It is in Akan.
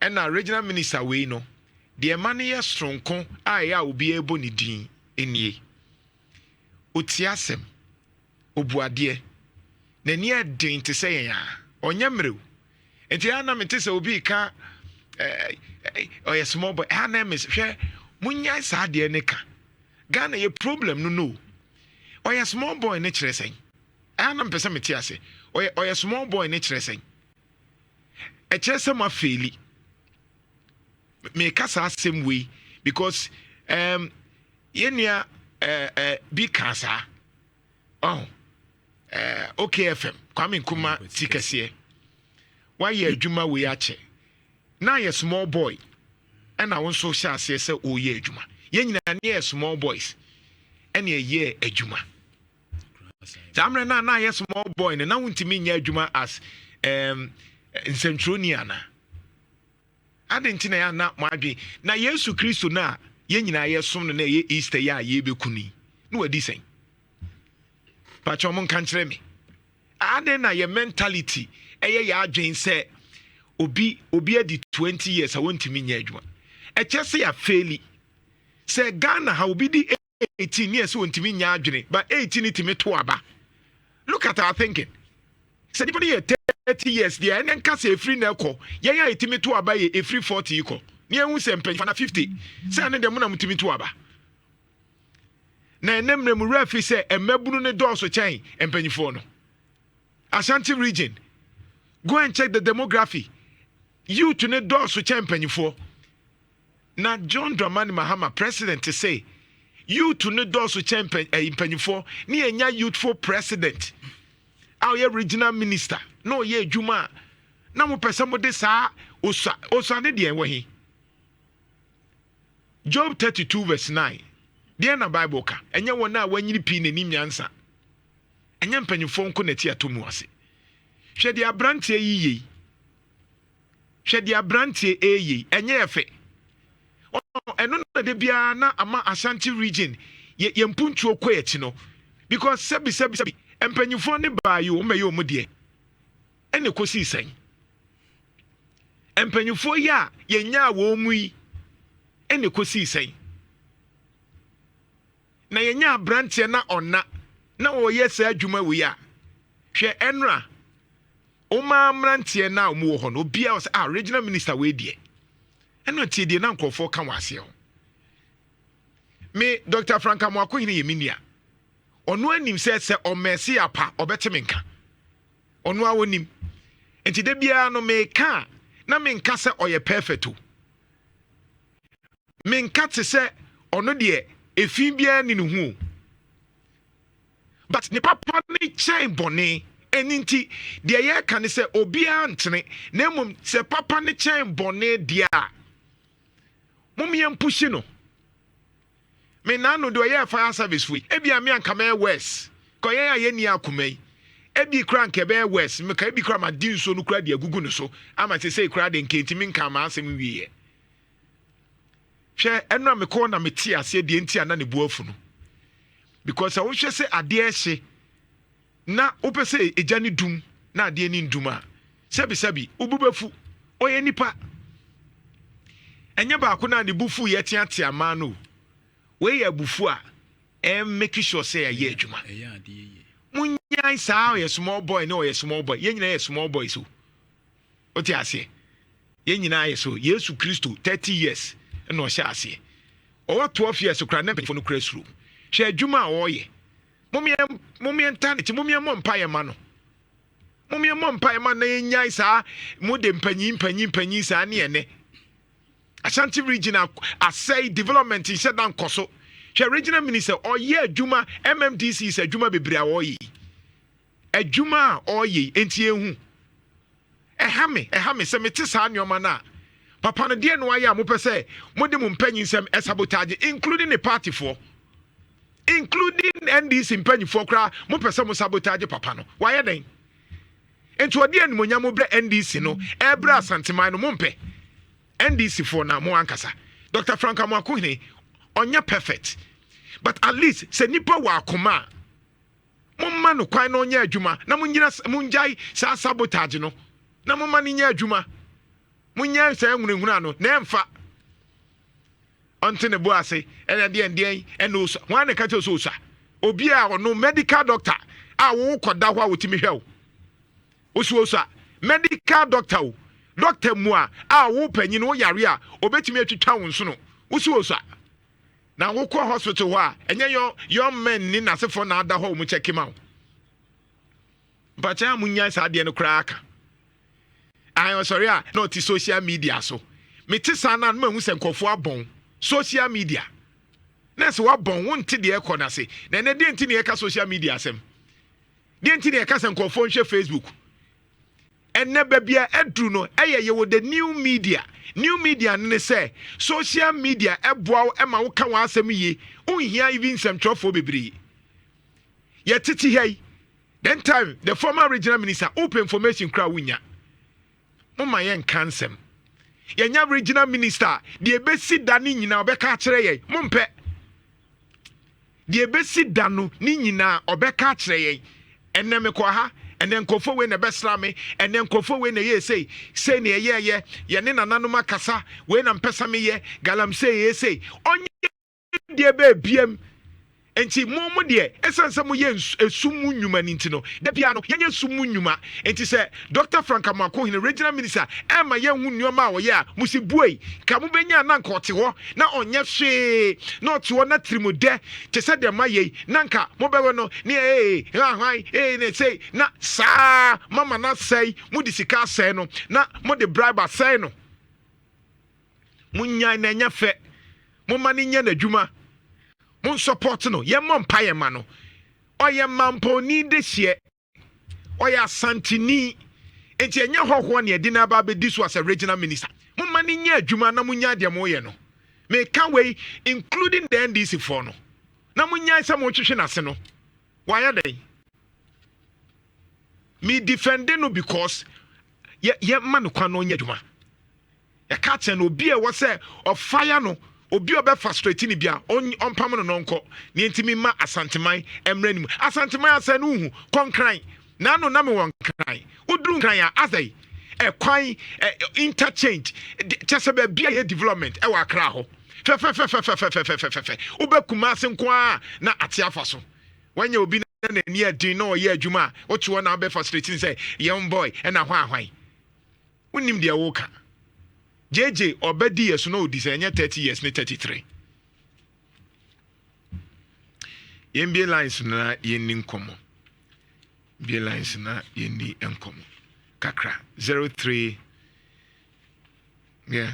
Ɛna regional minister wei no, deɛ ɛma no yɛ soronko a ɛyɛ a obiara bɔ ne din nie: ɔtie asɛm, ɔbu adeɛ, n'ani ɛden te sɛ yɛn a ɔnyɛ mmerɛw. Nti ɛyɛ na mete sɛ obi ka ɔyɛ small boy, ɛha na ɛmɛ hwɛ, monyae saa adeɛ ne ka. Ghana yɛ problem no, ɔyɛ small boy ne kyerɛ sɛn? Ɛha na mpɛ sɛ mete ase. Ɔyɛ small boy ne kyerɛ sɛn? Ɛkyerɛ sɛ mo afail. Meka saa asɛm wei because yɛn nua bi ka saa ɔho OKFM Kwame Nkrumah ti kɛseɛ, wayɛ adwuma wei akyɛ na yɛ small boy, ɛna wo nso hyɛ aseɛ sɛ ɔreyɛ adwuma. Yɛn nyinaa ne yɛ small boys ɛna ɛyɛ adwuma saa mmerɛ no a na yɛ small boy no na wontumi nyɛ adwuma as nsɛntwerɛni ana ade. Nti na yɛana mo adwene na Yesu Kristo no a yɛn nyinaa yɛsom no na ɛyɛ Easter yɛ a yɛbɛku ni na wadi sɛn? Pakyɛ, mo nka nkyerɛ me, ade na yɛ mentality ɛyɛ yɛ adwene sɛ obi adi 20 years a wɔntumi nyɛ adwuma? Ɛkyɛ sɛ yɛafail sɛ Ghana ha obi di 18 ne yɛ sɛ wɔntumi nyɛ adwene, but 18 tumi to aba. Look at our thinking. Sɛ nipa no yɛ 30 years deɛ, ɛnɛ nka sɛ ɛfiri na ɛkɔ yɛn a yɛtumi to aba yɛ ɛfiri 40 kɔ ne yɛhu sɛ mpanyinfoɔ na 50 sɛ ɛne deɛ mo na motumi to aba. Na ɛnɛ mmerɛ mu wura fi sɛ mmabunu ne dɔɔso kyɛn mpanyinfoɔ no. Ashanti Region, go and check the demography, youth ne dɔɔso kyɛn mpanyinfoɔ. Na John Dramani Mahama, president, say youth ne dɔɔso kyɛn mpanyinfoɔ ne yɛnya youthful president a ɔyɛ regional minister na ɔyɛ adwuma a na mopɛ sɛ mode saa osua osua ne deɛ wɔ he. Job 32 verse 9 deɛ na Bible ka, ɛnyɛ wɔn a wɔanyini pii n'anim nyansa, ɛnyɛ mpanyinfoɔ nko na ɛte ato mu ase. Hwɛ deɛ aberanteɛ yi yie, hwɛ deɛ aberanteɛ ɛyie, ɛnyɛ ɛfɛ. Ɛno na de biara na ama Ashanti Region yɛ yɛn mpuntuo kɔ akyi no, because sɛbi sɛbi sɛbi, mpanyinfoɔ ne baa yi, wɔn bɛyɛ wɔn deɛ ɛna ekosi sɛn? Mpanyinfoɔ yi a yɛnyaa wɔn mu yi ɛna ekosi sɛn? Na yɛnya aberanteɛ na ɔna na ɔyɛ saa adwuma wei a, hwɛ, ɛnora ɔmaa mmeranteɛ na wɔn wɔ hɔ no, obiara wɔ sɛ, ah, regional minister wei deɛ, ɛna tie deɛ na nkurɔfoɔ ka wɔ aseɛ hɔ. Me Dr Frank Amoakohene yɛ me nua, ɔno anim sɛ ɔmɛse apa ɔbɛte me nka, ɔno a wɔnim. Nti da biara no meka a na menka sɛ ɔyɛ perfect o, menka te sɛ ɔno deɛ efi biara ni ne ho o, but ne papa ne kyɛn bɔne. Ɛni nti deɛ yɛreka ne sɛ obiara ntene, na mmom sɛ papa ne kyɛn bɔne deɛ a, mom yɛn mpush no. Me nano deɛ ɔyɛ fire service fo yi, ebi a me anka mɛyɛ worse kɔ yɛn a yɛnni akoma yi, ebi kura nka ɛbɛyɛ worse. Meka ebi kura ma di nsuo no kura de agugu ne so ama sɛ sɛ kura de nkentimi nka ama asɛm wieɛ. Hwɛ, ɛno a mekɔɔ na mete aseɛ deɛ nti a na ne bu afu no, because sɛ wohwɛ sɛ adeɛ hye na wopɛ sɛ egya ne dum na adeɛ ne ndum a, sɛbisɛbi, wobu bɛfu. Ɔyɛ nipa, ɛnyɛ baako na ne bu fu yɛ teatea maa no. Wei yɛ abufu a ɛm make sure sɛ ɛyɛ adwuma. Monyae saa ɔyɛ small boy ne ɔyɛ small boy. Yɛn nyinaa yɛ small boy, so wote aseɛ, yɛn nyinaa yɛ so. Yesu Kristo, 30 years ɛna ɔhyɛ aseɛ, ɔwɔ 12 years kora ne mpanyinfoɔ no kura suro. Hwɛ adwuma a ɔreyɛ. Momeɛ nta ne ti, momeɛ mmɔ mpa yɛ ma no, momeɛ mmɔ mpa yɛ ma na yɛnyae saa mo de mpanyin mpanyin mpanyin saa ne ɛnɛ Ashanti Region asɛe, development nhyɛ da nkɔ so. Hwɛ, regional minister ɔyɛ adwuma, MMDC sɛ adwuma bebree a ɔreyɛ yi, adwuma a ɔreyɛ yi nti ehu ɛha me sɛ mete saa nneɛma no a papa no deɛ no ayɛ a mopɛ sɛ mode mo mpanyin nsɛm ɛsabotage, including ne partyfoɔ, including NDC mpanyinfoɔ koraa. Mopɛ sɛ mo sabotage papa no, wayɛ dɛn? Nti ɔde animonyam brɛ NDC no, ɛbrɛ Asanteman no. Mompɛ NDC foɔ na mo ankasa. Dr Frank Amoakohene ɔnyɛ perfect, but at least sɛ nipa wɔ akoma a, momma no kwan na ɔnyɛ adwuma na monyina mongyae saa sabotage no na momma no nyɛ adwuma. Monyɛ saa nhunahuna no na ɛmfa. Ɔnte ne bo ase ɛna deɛn deɛn ɛna osua. Hwan na ɛka kyerɛ sɛ osua? Obi a ɔno medical doctor a wo kɔda hɔ a wɔtumi hwɛ wo. Osua osua. Medical doctor o. Doctor mu a wo panyin wo yare a obetumi atwitwa wo nsono. Wosua osua. Na wokɔ hospital hɔ a ɛnyɛ young men ne n'asefoɔ na ada hɔ a wɔn kyɛke ma wo. Mpakyɛ a monyae saa adeɛ no koraa ka. Ae ɔsɔre a na ɔte social media so. Mete saa no a na mahu sɛ nkurɔfoɔ abɔn social media. Na sɛ wabɔn wonte deɛ ɛkɔ no ase. Na ɛnɛ deɛ nti na yɛka social media asɛm? Deɛ nti na yɛka sɛ nkurɔfoɔ nhwɛ Facebook? Ɛnɛ baabi a aduru no ɛyɛ yɛwɔ the new media. New media no ne sɛ social media ɛboa wo ɛma woka w'asɛm yie. Wonhia even nsɛmtwerɛfoɔ bebree. Yɛtete ha yi, then time the former regional minister wopɛ information koraa wonya. Moma yɛnka nsɛm. Yɛnya regional minister deɛ ɛbɛsi da ne nyinaa ɔbɛka akyerɛ yɛn. Mompɛ. Deɛ ɛbɛsi da no ne nyinaa ɔbɛka akyerɛ yɛn. Ɛnɛ mekɔ ha, ɛnɛ nkurɔfoɔ wei na ɛbɛsra me, ɛnɛ nkurɔfoɔ wei na ɛyɛ sei, sei na ɛyɛɛyɛ, yɛne nananom akasa, wei na mpɛ sɛ meyɛ, galamsey yɛ sei. Ɔnyɛ deɛ bɛɛbiam. Nti mo mo deɛ ɛsiane sɛ moyɛ esum mu nnwuma no nti no, da biara no yɛnyɛ esum mu nnwuma. Nti sɛ Dr. Frank Amoakohene regional minister ɛma yɛnhu nneɛma a ɔyɛ a, mo si buei ka mobɛnya na nka ɔte hɔ na ɔnyɛ hwee na ɔte hɔ na tirimudɛ te sɛ deɛ ma yei na nka mobɛwɛ no ne ee hwan ee ne sei na saa mama na sɛe mode sika asɛe no na mode bribe asɛe no. Monyae na ɛnyɛ fɛ. Momma no nyɛ n'adwuma. Mon support no, yɛmmɔ mpaeɛ ma no. Ɔyɛ mampɔni de hyeɛ, ɔyɛ asanteni, nti ɛnyɛ hɔhoɔ ne ɛde no aba abɛdi so as a regional minister. Momma no nyɛ adwuma na monnya deɛ moyɛ no. Meka wei including the NDC foɔ no, na monyae sɛ motwehwe n'ase no. Wayɛ dɛn? Me defend no because yɛma no kwan na ɔnyɛ adwuma. Yɛka kyerɛ no obi a ɛwɔ sɛ ɔfire no, obi a ɔbɛ frustrate ne bia ɔmpam no no nkɔ ne ntumi ma Asanteman mmerɛ no mu. Asanteman asɛ no wohu kɔnkran n'ano na mewɔ Nkran. Woduru Nkran a asɛe ɛkwan interchange kyɛ sɛ baabi a yɛ development ɛwɔ Akra hɔ fɛfɛfɛfɛfɛfɛfɛfɛ. Wobɛ Kumase nko a na ate afa so. Wanya obi na n'ani adin na ɔyɛ adwuma a wote hɔ na wobɛ frustrate sɛ young boy ɛna hɔ ahwan. Wonim deɛ woka. JJ ɔbɛdi yɛ so na ɔdi sɛ ɛnyɛ 30 years ne 33. Yɛmbie lines na yɛnni nkɔmmɔ. Bie lines na yɛnni nkɔmmɔ kakra. 03, yeah.